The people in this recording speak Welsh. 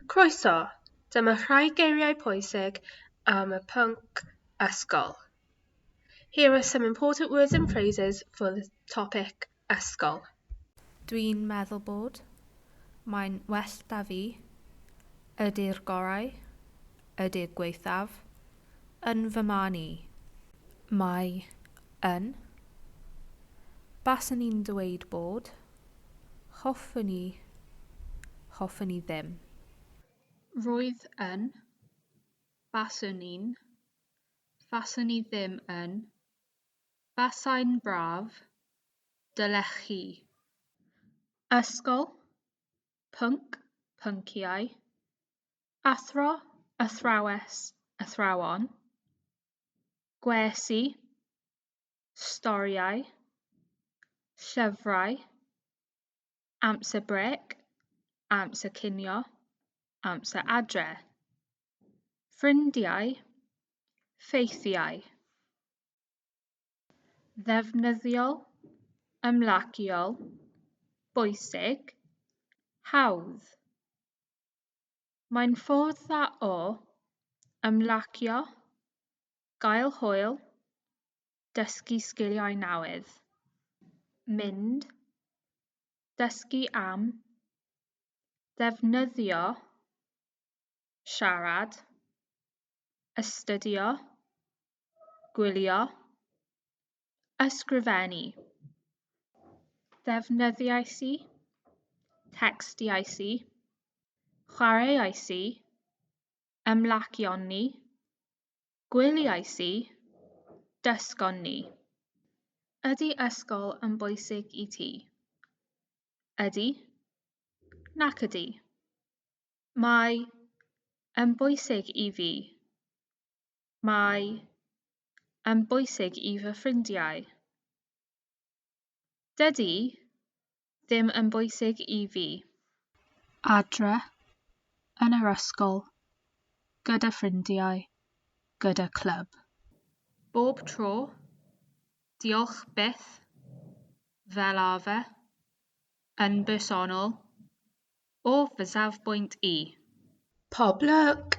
Croeso! Dyma rhai geiriau pwysig am y pwnc ysgol. Here are some important words and phrases for the topic ysgol. Dwi'n meddwl bod. Mae'n well 'da fi. Ydy'r gorau. Ydy'r gwaethaf. Yn fy marn i. Mae yn. Baswn i'n dweud bod. Hoffwn i. Hoffwn i ddim. Roedd yn. Baswn i'n. Faswn i ddim yn. Basai'n braf. Dylech chi. Ysgol, pwnc, pynciau, athro, athrawes, athrawon, gwersi, storïau, llyfrau, amser brêc, amser cinio, amser adre, ffrindiau, ffeithiau. Ddefnyddiol, ymlaciol, bwysig, hawdd. Mae'n ffordd dda o ymlacio, gael hwyl, dysgu sgiliau newydd. Mynd, dysgu am, defnyddio, siarad, astudio, gwylio, ysgrifennu. Ddefnyddiais i, tecstiais i, chwaraeais i, ymlacion ni, gwyliais i, dysgon ni. Ydy ysgol yn bwysig i ti? Ydy. Nac ydy. Mae yn bwysig i fi. Mae yn bwysig i fy ffrindiau. Dydy ddim yn bwysig i fi. Adre, yn yr ysgol, gyda ffrindiau, gyda clwb. Bob tro, diolch byth, fel arfer, yn bersonol, o fy safbwynt i. Pob lwc!